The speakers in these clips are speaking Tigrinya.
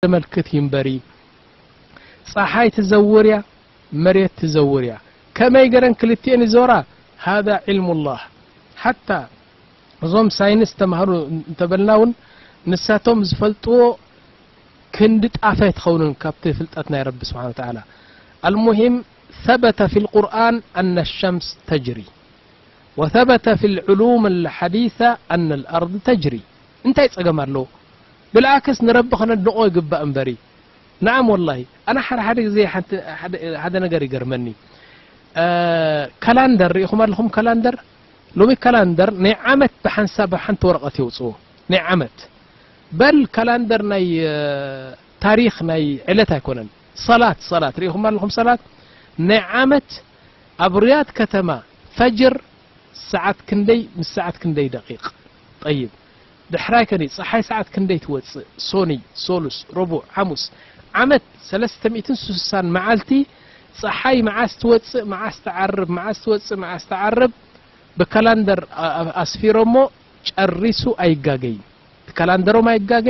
ዘመልክት እዩ እምበሪ፣ ጸሓይ ትዘውር እያ፣ መሬት ትዘውር እያ። ከመይ ገረን ክልቲኤን ይዞራ? ሃዛ ዒልሙላህ። ሓታ እዞም ሳይንስ ተማሃሩ እንተበልና እውን ንሳቶም ዝፈልጥዎ ክንዲ ጣፍ ኣይትኸውንን ካብቲ ፍልጠት ናይ ረቢ ስብሓን ወተዓላ። ኣልሙሂም፣ ثبت في القرآن أن الشمس تجري وثبت في العلوم الحديثة أن الأرض تجري. እንታይ ጸገም ኣለዎ? ብልዓክስ ንረቢ ከነድንቖ ይግባእ እምበሪ። ነዓም ወላሂ፣ ኣነ ሓደ ሓደ ግዜ ሓንቲ ሓደ ሓደ ነገር ይገርመኒ። እ፣ ካላንደር ርኢኹም ኣለኹም? ካላንደር፣ ሎሚ ካላንደር ናይ ዓመት ብሓንሳብ ኣብ ሓንቲ ወረቐት የውጽዎ። ናይ ዓመት። በል ካላንደር ናይ፣ እ፣ ታሪኽ ናይ ዕለት ኣይኮነን። ሰላት፣ ሰላት ርኢኹም ኣለኹም? ሰላት ናይ ዓመት ኣብ ሪያድ ከተማ ፈጅር ሰዓት ክንደይ ምስ ሰዓት ክንደይ ደቂቕ? ጠይብ፣ ድሕራይ ከኒ ጸሓይ ሰዓት ክንደይ ትወጽእ? ሶኒ፣ ሶሉስ፣ ረቡዕ፣ ሓሙስ። ዓመት ሰለስተ ሚእትን ስሳን መዓልቲ ጸሓይ መዓስ ትወጽእ፣ መዓስ ትዓርብ፣ መዓስ ትወጽእ፣ መዓስ ትዓርብ ብካላንደር ኣ-፣ ኣ-፣ ኣስፊሮሞ ጨሪሱ ኣይጋገይን። እቲ ካላንደሮም ኣይጋገ፣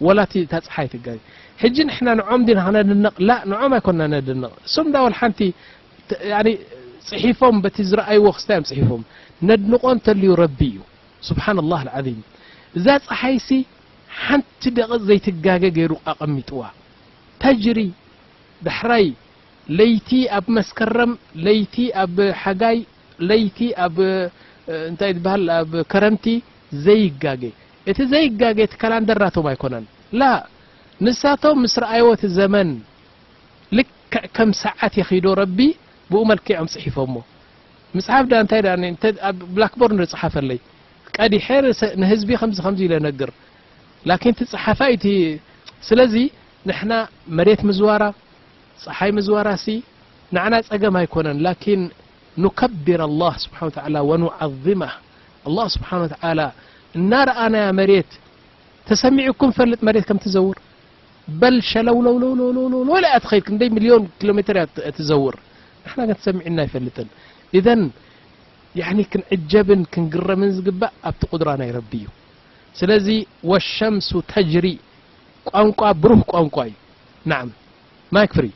ወላ እቲ እታ ጸሓይ ትጋገ። ሕጂ ንሕና ንዖም ዲና ክነድንቕ? ላ፣ ንዖም ኣይኮንና ነድንቕ። እሶም ዳ ወላ ሓንቲ ተ-፣ ያኒ ጽሒፎም በቲ ዝረኣይዎ ክስታይ እዮም ጽሒፎም። ነድንቖ እንተልዩ ረቢ እዩ። ሱብሓነላህ ኣልዓዚም። እዛ ጸሓይሲ ሓንቲ ደቂቕ ዘይትጋገ ገይሩ ኣቐሚጥዋ። ተጅሪ፣ ዳሕራይ ለይቲ ኣብ መስከረም፣ ለይቲ ኣብ ሓጋይ፣ ለይቲ ኣብ፣ እ፣ እንታይ ዝበሃል፣ ኣብ ከረምቲ ዘይጋገ። እቲ ዘይጋገ እቲ ካላንደር ናቶም ኣይኮነን። ላ፣ ንሳቶም ምስ ረኣይዎ እቲ ዘመን ልክዕ ከም ሰዓት የኺዶ ረቢ ብኡ መልክዕ እዮም ጽሒፎሞ። ምጽሓፍ ዳ እንታይ ዳ፣ እንተ ኣብ ብላክቦርድ ንጽሓፈለይ። ቀዲሐ ንሰ-፣ ንህዝቢ ከምዚ ከምዚ ኢለ ነግር። ላኪን እቲ ጸሓፋይ እቲ፣ ስለዚ ንሕና መሬት ምዝዋራ፣ ጸሓይ ምዝዋራሲ ንዓና ጸገም ኣይኮነን። ላኪን ኑከቢር ኣላህ ስብሓን ወተዓላ ወኑዓዝመህ። ኣላህ ስብሓን ወተዓላ እናረኣናያ መሬት ተሰሚዑኩም ፈልጥ መሬት ከም ትዘውር? በል ሸለውለውለውለውለውለውለ እያ ትኸይድ፣ ክንደይ ሚልዮን ኪሎ ሜትር እያ ት-፣ ትዘውር። ንሕና ግን ተሰሚዑና ኣይፈልጥን። ኢዘን ያኒ ክንዕጀብን ክንግረምን ዝግባእ ኣብቲ ቁድራ ናይ ረቢ እዩ። ስለዚ ወሸምሱ ተጅሪ፣ ቋንቋ ብሩህ ቋንቋ እዩ። ናዓም፣ ማይክ ፍሪ።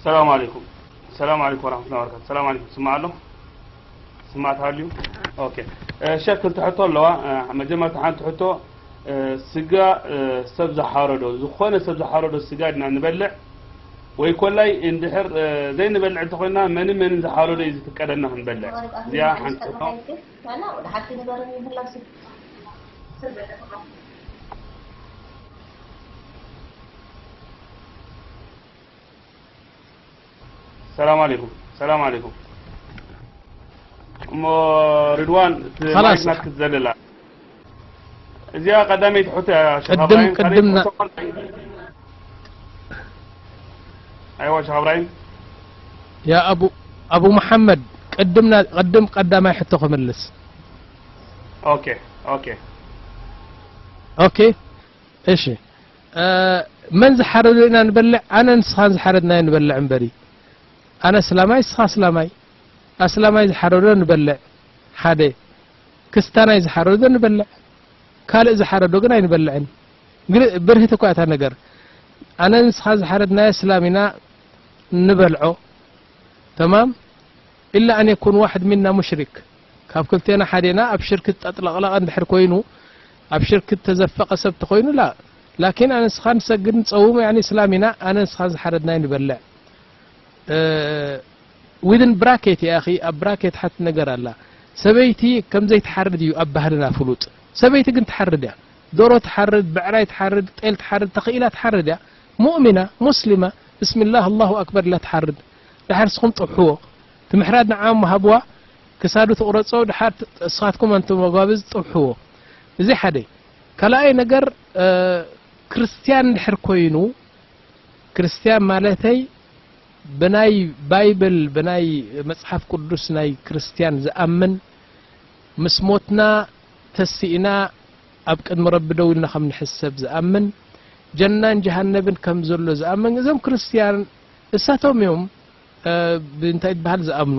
ሰላም ዓለይኩም። ሰላም ዓለይኩም ወራህመቱላሂ ወበረካቱ። ሰላም ዓለይኩም። ስማዕ ኣሎ? ስማዕ ተሃልዩ? ኦኬ። እ፣ ሸክ ክልተ ሕቶ ኣለዋ። እ፣ መጀመርታ ሓንቲ ሕቶ፣ እ፣ ስጋ፣ እ፣ ሰብ ዝሓረዶ፣ ዝኾነ ሰብ ዝሓረዶ ስጋ ድና ንበልዕ? ወይ ኮላይ እንድሕር፣ እ፣ ዘይንበልዕ እንተኾይና መንን መንን ዝሓረዶ እዩ ዝፍቀደና ክንበልዕ? እዚኣ ሓንቲ ሕቶ። ሰላም ዓለይኩም። ሰላም ዓለይኩም። እሞ ሪድዋን፣ እቲ ኸላስ። ማይክ ናትክ ትዘልላ። እዚኣ ቀዳመይቲ ሕቶ እያ፣ ሸኽ ቅድም፣ እብራሂም። ካልኣይቲ ቅድም ና- ሕቶ ኮን-፣ ኣይዋ፣ ሸኽ እብራሂም። ያ ኣቡ፣ ኣቡ መሓመድ፣ ቅድም ና-፣ ቅድም ቀዳማይ ሕቶ ክምልስ። ኦኬ፣ ኦኬ። ኦኬ፣ እሺ። እ፣ መን ዝሓረዶ ኢና ንበልዕ? ኣነ ንስኻን ዝሓረድናዮ ንበልዕ እምበሪ። ኣነ እስላማይ፣ ንስኻ እስላማይ። ኣስላማይ ዝሓረዶ ንበልዕ፣ ሓደ። ክስታናይ ዝሓረዶ ንበልዕ፣ ካልእ ዝሓረዶ ግን ኣይንበልዕን። ግን ብርህቲ እኳ እታ ነገር። ኣነ ንስኻ ዝሓረድናዮ እስላም ኢና ንበልዖ። ተማም? ኢላ ኣን የኩን ዋሕድ ሚና ሙሽሪክ። ካብ ክልቴና ሓዴና ኣብ ሽርክ ተጥለቕለቐ እንድሕር ኮይኑ፣ ኣብ ሽርክ ተዘፈቐ ሰብ ተኾይኑ፣ ላ። ላኪን ኣነ ንስኻ ንሰግድ ንጸውም፣ ያኒ እስላም ኢና፣ ኣነ ንስኻ ዝሓረድናዮ ንበልዕ። እ፣ ዊዝን ብራኬት፣ ያ ኣኺ፣ ኣብ ብራኬት ሓንቲ ነገር ኣላ። ሰበይቲ ከም ዘይትሓርድ እዩ ኣብ ባህልና ፍሉጥ። ሰበይቲ ግን ትሓርድ እያ። ዶሮ ትሓርድ፣ ብዕራይ ትሓርድ፣ ጤል ትሓርድ፣ ተኽኢላ ትሓርድ እያ። ሙእሚና፣ ሙስሊማ፣ ብስሚላህ፣ ኣላሁ ኣክበር ኢላ ትሓርድ። ድሓር ንስኹም ጥብሕዎ። እቲ ምሕራድ ንዓም ሃብዋ፣ ክሳዱ ትቑረጾ፣ ድሓር ት-፣ ንስኻትኩም ኣንቱም ኣጓብዝ ጥብሕዎ። እዚ ሓደ። ካልኣይ ነገር፣ እ፣ ክርስትያን እንድሕር ኮይኑ፣ ክርስትያን ማለተይ ብናይ ባይብል፣ ብናይ መጽሓፍ ቅዱስ ናይ ክርስትያን ዝኣምን፣ ምስ ሞትና ተሲእና ኣብ ቅድሚ ረቢ ደው ኢልና ከም ንሕሰብ ዝኣምን፣ ጀናን ጀሃነብን ከም ዘሎ ዝኣምን፣ እዞም ክርስትያን እሳቶም እዮም እ፣ ብእንታይ ይበሃል ዝኣምኑ።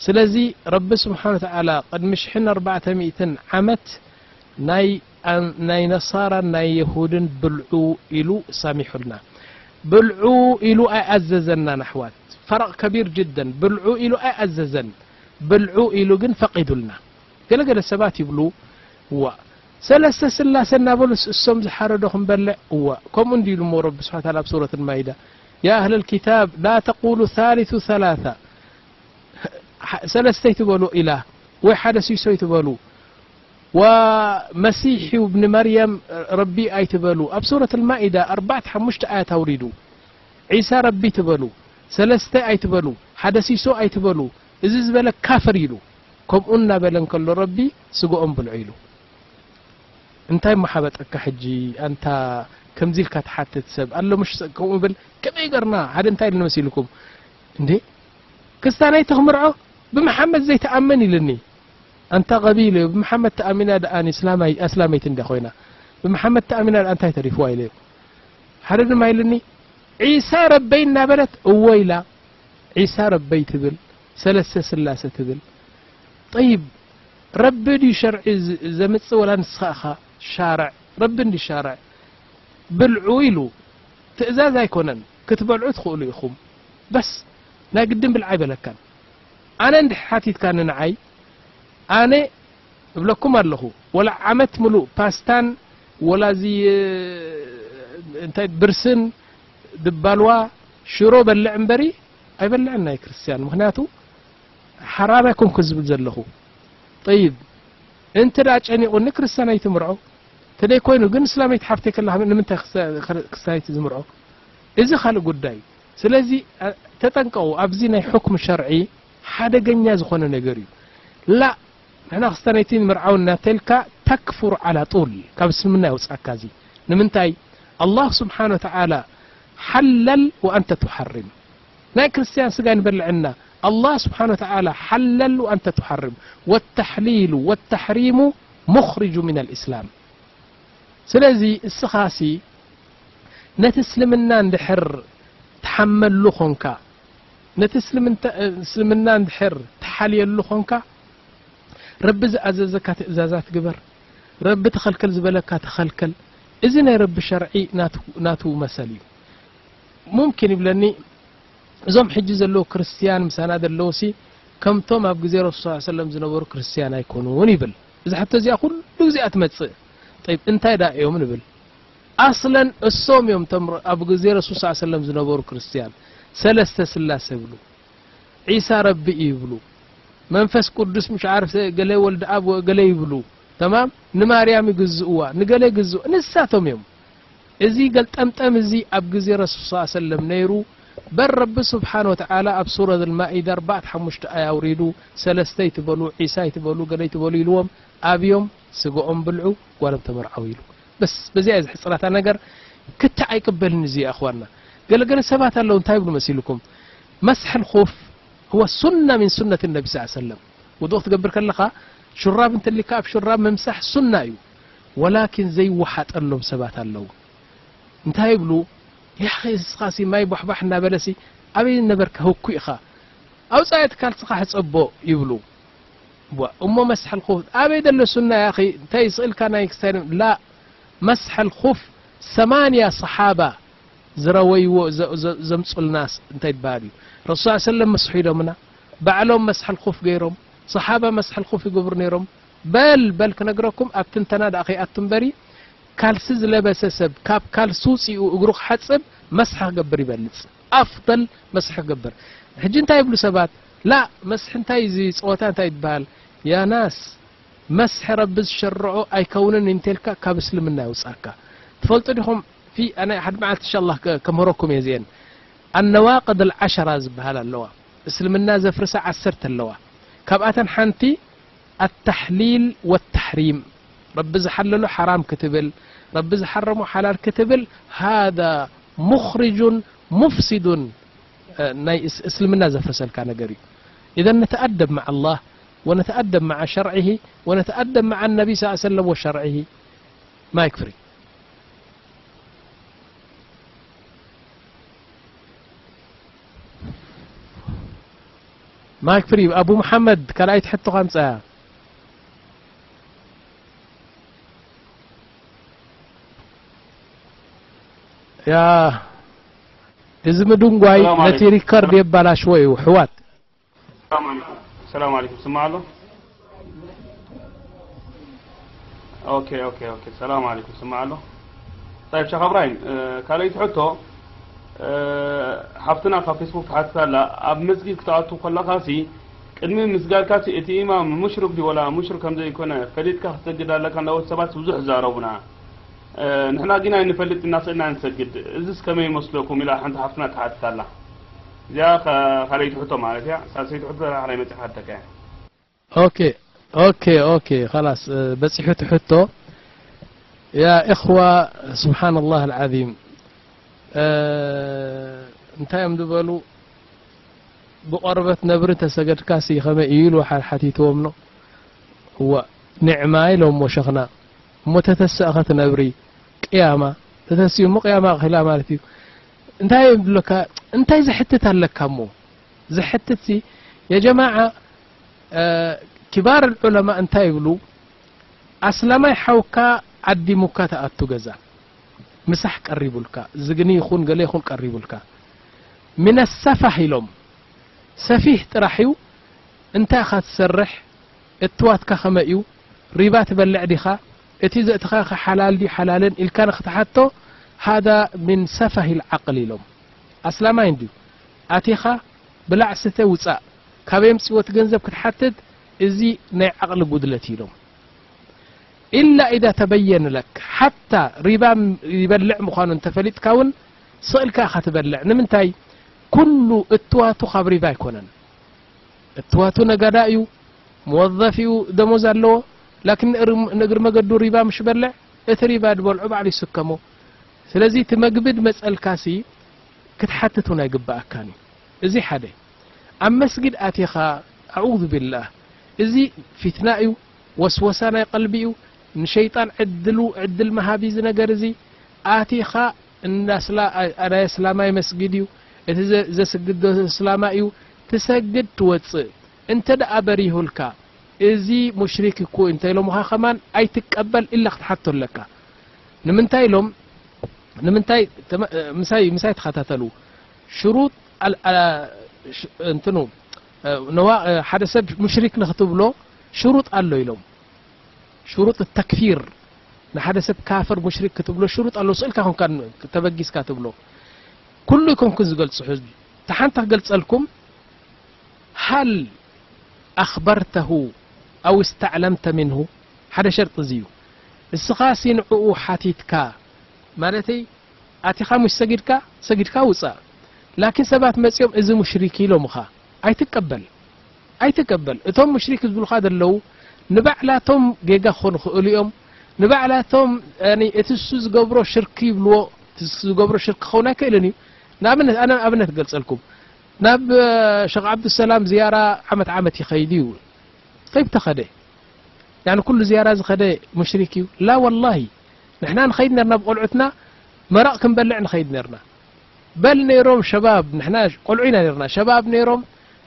ስለዚ ረቢ ስብሓን ወተዓላ ቅድሚ ሽሕን ኣርባዕተ ሚእትን ዓመት ናይ ኣን-፣ ናይ ነሳራን ናይ የሁድን ብልዑ ኢሉ ሳሚሑልና። ብልዑ ኢሉ ኣይኣዘዘናን ኣሕዋት። ፈረቕ ከቢር ጅደን። ብልዑ ኢሉ ኣይኣዘዘን። ብልዑ ኢሉ ግን ፈቒዱልና። ገለገለ ሰባት ይብሉ፣ እዋ፣ ሰለስተ ስላሴ እናበሉስ እሶም ዝሓረዶ ክንበልዕ? እዋ፣ ከምኡ እንዲ ኢሉ እሞ ረቢ ስብሓን ወተዓላ ኣብ ሱረት ልማኢዳ፣ ያ ኣህለል ኪታብ ላ ተቁሉ ሳሊሱ ሰላሳ፣ ሰለስተ ኣይትበሉ ኢላህ፣ ወይ ሓደ ሲሶ ኣይትበሉ፣ ወመሲሕ እዩ እብኒ መርየም ረቢ ኣይትበሉ። ኣብ ሱረት ልማኢዳ ኣርባዕተ ሓሙሽተ ኣያት ኣውሪዱ፣ ዒሳ ረቢ ትበሉ፣ ሰለስተ ኣይትበሉ፣ ሓደ ሲሶ ኣይትበሉ፣ እዚ ዝበለ ካፍር ኢሉ። ከምኡ እናበለ እንከሎ ረቢ ስግኦም ብልዑ ኢሉ። እንታይ እሞ ሓበጠካ ሕጂ ኣንታ ከምዚ ኢልካ ትሓትት ሰብ ኣሎ ምሽ ከምኡ ብል ከመይ ገርና ሓደ እንታይ ኢልና መሲልኩም እንዴ ክስታናይ ተኽምርዖ ብመሓመድ ዘይተኣመን ኢልኒ ኣንታ ቀቢሉ ብመሓመድ ተኣሚና ደኣ ኣስላማይ ኣስላመይቲ እንደ ኮይና ብመሓመድ ተኣሚና ደኣ እንታይ ተሪፍዋ ኢለዮ ሓደ ድማ ኢልኒ ዒሳ ረበይ እናበለት እወ ኢላ ዒሳ ረበይ ትብል ሰለስተ ስላሰ ትብል ጠይብ ረቢ ድዩ ሸርዒ ዘምፅእ ወላ ንስኻ ኢኻ ሻርዕ ረቢ እንዲ ሻርዕ ብልዑ ኢሉ ትእዛዝ ኣይኮነን ክትበልዑ ትኽእሉ ኢኹም በስ ናይ ግድን ብልዓ ኣይበለካን ኣነ እንድሕር ሓቲትካኒ ንዓይ ኣነ እብለኩም ኣለኹ ወላ ዓመት ምሉእ ፓስታን ወላ እዚ እንታይ ብርስን ድባልዋ ሽሮ በልዕ እምበሪ ኣይበልዕን ናይ ክርስትያን ምክንያቱ ሓራም ኣይኮንኩ ዝብል ዘለኹ ጠይብ እንተ ደኣ ጨኒቑኒ ክርስትያን ኣይትምርዖ ተደይ ኮይኑ ግን እስላመይቲ ሓፍተይ ከላ ንምንታይ ክርስትያነይቲ ዝምርዖ እዚ ካልእ ጉዳይ ስለዚ ተጠንቀቑ ኣብዚ ናይ ሕክም ሸርዒ ሓደገኛ ዝኾነ ነገር እዩ ላ ንሕና ክስተነይቲ ንምርዓው እናተልካ ተክፍር ዓላ ጡል ካብ እስልምና የውፅኣካ እዚ ንምንታይ ኣላህ ስብሓን ወተዓላ ሓለል ወኣንተ ትሓርም ናይ ክርስትያን ስጋ ንበልዕና ኣላህ ስብሓን ወተዓላ ሓለል ወኣንተ ትሓርም ወተሕሊሉ ወተሕሪሙ ሙኽርጁ ምን ልእስላም ስለዚ እስኻሲ ነቲ እስልምና እንድሕር ትሓመሉ ኾንካ ነቲ እስልምና እንድሕር ትሓልየሉ ኾንካ ረቢ ዝኣዘዘካ ትእዛዛት ግበር ረቢ ተኸልከል ዝበለካ ተኸልከል እዚ ናይ ረቢ ሸርዒ ናቱ መሰል እዩ ሙምኪን ይብለኒ እዞም ሕጂ ዘለዉ ክርስትያን ምሳና ዘለዉ ሲ ከምቶም ኣብ ግዜ ረሱል ስ ሰለም ዝነበሩ ክርስትያን ኣይኮኑን ይብል እዚ ሕቶ እዚኣ ኩሉ ግዜኣ ትመፅእ ጠይብ እንታይ ዳ እዮም ንብል ኣስለን እሶም እዮም ቶም ኣብ ግዜ ረሱል ስ ሰለም ዝነበሩ ክርስትያን ሰለስተ ስላሰ ይብሉ ዒሳ ረቢ እዩ ይብሉ መንፈስ ቅዱስ ምሽ ዓርፍ ገለ ወልድ ኣብ ገለ ይብሉ ተማም ንማርያም ይግዝእዋ ንገለ ይግዝኡ ንሳቶም እዮም እዚ ገልጠምጠም እዚ ኣብ ግዜ ረሱል ስ ሰለም ነይሩ በል ረቢ ስብሓን ወተዓላ ኣብ ሱረት ልማኢዳ ኣርባዕተ ሓሙሽተ ኣያ ኣውሪዱ ሰለስተ ይትበሉ ዒሳ ይትበሉ ገለ ይትበሉ ኢልዎም ኣብዮም ስግኦም ብልዑ ጓሎም ተመርዓው ኢሉ በስ በዚኣ እየ ዝሕፅራታ ነገር ክታዕ ኣይቅበልን እዚ ኣኽዋና ገለገለ ሰባት ኣለዉ እንታይ ይብሉ መሲልኩም መስሕ ልኹፍ هو سنة من سنة النبي صلى الله عليه وسلم ውዱእ ክትገብር ከለኻ ሹራብ እንተሊካ ኣብ ሹራብ ምምሳሕ ሱና እዩ ወላኪን ዘይወሓጠሎም ሰባት ኣለዉ እንታይ ይብሉ ያኺ እስኻሲ ማይ ቧሕቧሕ እናበለሲ ኣበይ ነበርካ ህኩ ኢኻ ኣውፃኢ እቲ ካልስኻ ሕፀቦ ይብሉ እሞ መስሐል ኹፍ ኣበይ ዘሎ ሱና ያኺ እንታይ ስእልካ ናይ ክስታይ ላ መስሐል ኹፍ ሰማንያ ሰሓባ ዝረወይዎ ዘምፁልና እንታይ ይበሃል እዩ ረሱል ሰለም መስሑ ኢሎምና ባዕሎም መስሐል ኹፍ ገይሮም ሰሓባ መስሐል ኹፍ ይገብሩ ነይሮም በል በል ክነግረኩም ኣብ ትንተና ደኣ ከይኣቱ እምበሪ ካልሲ ዝለበሰ ሰብ ካብ ካልሲ ውፅኡ እግሩ ክሓፅብ መስሐ ክገብር ይበልፅ ኣፍضል መስሐ ክገብር ሕጂ እንታይ ይብሉ ሰባት ላ መስሒ እንታይ እዚ ፀወታ እንታይ ይበሃል ያ ናስ መስሒ ረቢ ዝሸርዖ ኣይከውንን እንተልካ ካብ እስልምና የውፃካ ትፈልጡ ዲኹም ፊ ኣነ ሓደ መዓልቲ እንሻ ኣላህ ከምህረኩም እየ እዚአን ኣነዋቅድ ኣልዓሸራ ዝበሃል ኣለዋ እስልምና ዘፍርሳ ዓሰርተ ኣለዋ ካብኣተን ሓንቲ ኣተሕሊል ወተሕሪም ረቢ ዝሓለሎ ሓራም ክትብል ረቢ ዝሓረሞ ሓላል ክትብል ሃذا ሙኽርጁን ሙፍሲዱን ናይ እስልምና ዘፍርሰልካ ነገር እዩ إذا نتأدب مع الله ونتأدب مع شرعه ونتأدب مع النبي صلى الله عليه وسلم وشرعه ما يكفري ማይክ ፍሪ፣ ኣቡ መሓመድ፣ ካልኣይቲ ሕቶ ካምጻያ። ያ፣ እዚ ምድንጓይ ሰላም ነቲ ዓለይኩም። ሪከርድ የባላሽዎ እዩ፣ ኣሕዋት። ሰላም ዓለይኩም። ሰላም ዓለይኩም። ስማዕ ኣሎ? ኦኬ፣ ኦኬ፣ ኦኬ። ሰላም ዓለይኩም። ስማዕ ኣሎ? طيب ሸኽ እብራሂም፣ እ፣ ካልኣይቲ ሕቶ፣ እ፣ ሓፍትና ካብ ፌስቡክ ትሓትት ኣላ። ኣብ መስጊድ ክትኣቱ ከለኻሲ፣ ቅድሚ ምስጋድካሲ እቲ ኢማም ሙሽሪክ ድዩ ወላ ሙሽሪክ ከም ዘይኮነ ፈሊጥካ ክትሰግድ ኣለካ እንዳበሉ ሰባት ብዙሕ ይዛረቡና። እ፣ ንሕና ግን ኣይንፈልጥ እናሰእና ንሰግድ። እዚስ ከመይ ይመስለኩም? ኢላ ሓንቲ ሓፍትና ትሓትት ኣላ። እዚኣ ኸ-፣ ካልኣይቲ ሕቶ ማለት እያ። ሳልሰይቲ ሕቶ ዳሕራይ መጺኻ ትደካ እያ። ኦኬ፣ ኦኬ፣ ኦኬ፣ ኸላስ፣ እ፣ በጺሑ እቲ ሕቶ። ያ እኽዋ፣ ስብሓንላህ ኣልዓዚም፣ እ፣ እንታይ እዮም ዝበሉ? ብቆርበት ነብሪ ተሰገድካሲ ከመይ እዩ ኢሉ ሓ-፣ ሓቲትዎም ነው። እዋ፣ ኒዕማ ኢሎምዎ ሸኽና። እሞ ተተሳእኸ ትነብሪ፣ ቅያማ፣ ተተሲኡ እሞ ቅያማ ኣኺላ ማለት እዩ። እንታይ ይብለካ? እንታይ ዘሕትት ኣለካ እሞ? ዘሕትትሲ፣ የጀማዓ፣ እ፣ ኪባር ዑለማ እንታይ ይብሉ? ኣስላማይ ሓውካ ዓዲሙካ ትኣቱ ገዛ። ምሳሕ ቀሪቡልካ፣ ዝግኒ ይኹን ገለ ይኹን ቀሪቡልካ። ሚነ ሰፋህ ኢሎም፣ ሰፊህ ጥራሕ እዩ። እንታይ ኢኻ ትሰርሕ? እትዋትካ ከመይ እዩ? ሪባ ትበልዕ ዲኻ? እቲ ዘእትኻዮ ሓላል ድዩ ሓላልን ኢልካ ንኽትሓቶ፣ ሃዛ ሚን ሰፋሂል ዓቅል ኢሎም። ኣስላማይ እንድዩ። ኣቲኻ ብላዕ ስተ ውጻእ፣ ካበይ ኣምጺእዎ እቲ ገንዘብ ክትሓትት፣ እዚ ናይ ዓቕሊ ጉድለት እዩ ኢሎም። ኢላ ኢዛ ተበየነ ለክ፣ ሓታ ሪባ ይበልዕ ምዃኑ እንተፈሊጥካ እውን፣ ስቕ ኢልካ ኢኻ ትበልዕ። ንምንታይ? ኩሉ እትዋቱ ካብ ሪባ ኣይኮነን። እትዋቱ ነጋዳ እዩ፣ መወዘፍ እዩ፣ ደሞዝ ኣለዎ። ላኪን ንእር-፣ ንእግሪ መገዱ ሪባ ምሽ በልዕ፣ እቲ ሪባ ዝበልዖ ባዕሉ ይስከሞ። ስለዚ እቲ መግቢ ድመጸልካሲ ክትሓትት እውን ኣይግበኣካን እዩ። እዚ ሓደ። ኣብ መስጊድ ኣቲኻ፣ ኣዑዙ ቢላህ፣ እዚ ፊትና እዩ፣ ወስወሳ ናይ ቀልቢ እዩ፣ ንሸይጣን ዕድሉ፣ ዕድል መሃቢ እዚ ነገር እዚ። ኣቲኻ እንዳስላ-፣ ናይ እስላማይ መስጊድ እዩ፣ እቲ ዘ-፣ ዘስግድ ዶ እስላማይ እዩ፣ ትሰግድ ትወጽእ። እንተ ደኣ በሪሁልካ፣ እዚ ሙሽሪክ እኮ እንተ ኢሎምኻ ከማን ኣይትቀበል ኢላ ክትሓቶ ኣለካ። ንምንታይ ኢሎም፣ ንምንታይ ተመ-፣ ምሳይ፣ ምሳይ ተኸታተሉ። ሽሩጥ ኣል-፣ ኣ-፣ ሽ-፣ እንትኑ፣ እ፣ ነዋ-፣ እ፣ ሓደ ሰብ ሙሽሪክ ንኽትብሎ ሽሩጥ ኣሎ ኢሎም። ሽሩጥ ተክፊር፣ ንሓደ ሰብ ካፍር ሙሽሪክ ክትብሎ ሽሩጥ ኣሎ። ስእልካ ኮንካ ተበጊስካ ትብሎ። ኩሉ ይኮንኩ ዝገልጹ ህዝቢ። ተሓንቲ ክገልጸልኩም፣ ሃል ኣኽበርተሁ ኣው እስተዕለምተ ምንሁ? ሓደ ሸርጢ እዚ እዩ። እስኻ ሲ ንዕኡ ሓቲትካ፣ ማለተይ፣ ኣቲኻ ሙሽ ሰጊድካ፣ ሰጊድካ ውጻእ። ላኪን ሰባት መጺኦም፣ "እዚ ሙሽሪክ" ኢሎምኻ፣ ኣይትቀበል። ኣይትቀበል። እቶም ሙሽሪክ ዝብሉኻ ዘለዉ፣ ንባዕላቶም ጌጋ ክኾኑ ይኽእሉ እዮም። ንባዕላቶም፣ ያኒ፣ እቲ እሱ ዝገብሮ ሽርክ ይብልዎ፣ እቲ እሱ ዝገብሮ ሽርክ ክኸውን ኣይክእልን እዩ። ንኣብነት፣ ኣነ ኣብነት ክገልጸልኩም። ናብ፣ እ፣ ሸኽ ዓብዱሰላም ዝያራ ዓመት ዓመት ይኸይድ እዩ። ከይብ ተኸደ። ያኒ ኩሉ ዝያራ ዝኸደ ሙሽሪክ እዩ? ላ ወላሂ። ንሕና ንኸይድ ነርና ብቆልዑትና መረቕ ክንበልዕ ንኸይድ ነርና። በል ነይሮም ሸባብ፣ ንሕና ቆልዑ ኢና ነርና። ሸባብ ነይሮም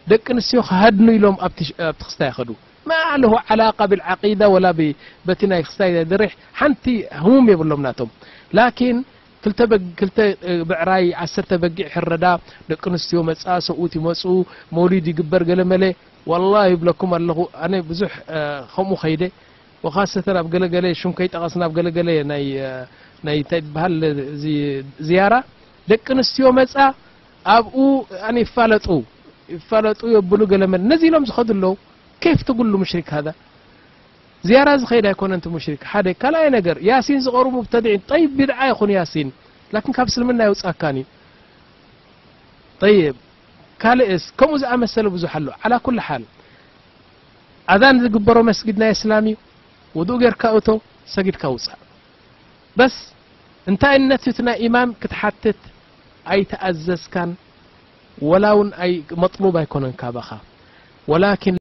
ደቂ ኣንስትዮ ክሃድኑ ኢሎም ኣብቲ ሽ-፣ ኣብቲ ክስታይ ይኸዱ። ማ ለሁ ዓላቃ ብልዓቂዳ ወላ ብ-፣ በቲ ናይ ክስታይ ድሪሕ ሓንቲ ህሙም የብሎም ናቶም። ላኪን ክልተ በግ-፣ ክልተ፣ እ፣ ብዕራይ፣ ዓሰርተ በጊዕ ሕረዳ፣ ደቂ ኣንስትዮ መጻ፣ ሰብኡት ይመጹ፣ መውሊድ ይግበር ገለ መለ። ወላሂ ይብለኩም ኣለኹ፣ ኣነ ብዙሕ፣ እ፣ ከምኡ ኸይደ። ወኻሰተን ኣብ ገለገለ፣ ሽም ከይጠቐስና፣ ኣብ ገለገለ ናይ፣ እ፣ ናይ እንታይ ይበሃል፣ እዚ ዝያራ፣ ደቂ ኣንስትዮ መጻ፣ ኣብኡ፣ ኣነ ይፋለጡ፣ ይፋለጡ የብሉ ገለ መለ። ነዚ ኢሎም ዝኸዱ ኣለዉ። ኬፍ ትጉሉ ሙሽሪክ ሃዛ? ዝያራ ዝኸይድ ኣይኮነን እቲ ሙሽሪክ። ሓደ። ካልኣይ ነገር፣ ያሲን ዝቐሩ ሙብተድዒን፣ ጠይብ፣ ቢድዓ ይኹን ያሲን፣ ላኪን ካብ እስልምና የውጻካን እዩ። ጠይብ፣ ካልእስ ከምኡ ዝኣመሰለ ብዙሕ ኣሎ። ዓላ ኩል ሓል፣ ኣዛን ዝግበሮ መስጊድ ናይ እስላም እዩ። ውዱእ ጌርካ እቶ፣ ሰጊድካ ውጻእ። በስ፣ እንታይነቱ እቲ ናይ ኢማም ክትሓትት ኣይተኣዘዝካን፣ ወላ እውን ኣይ-፣ መጥሉብ ኣይኮነን ካባኻ። ወላኪን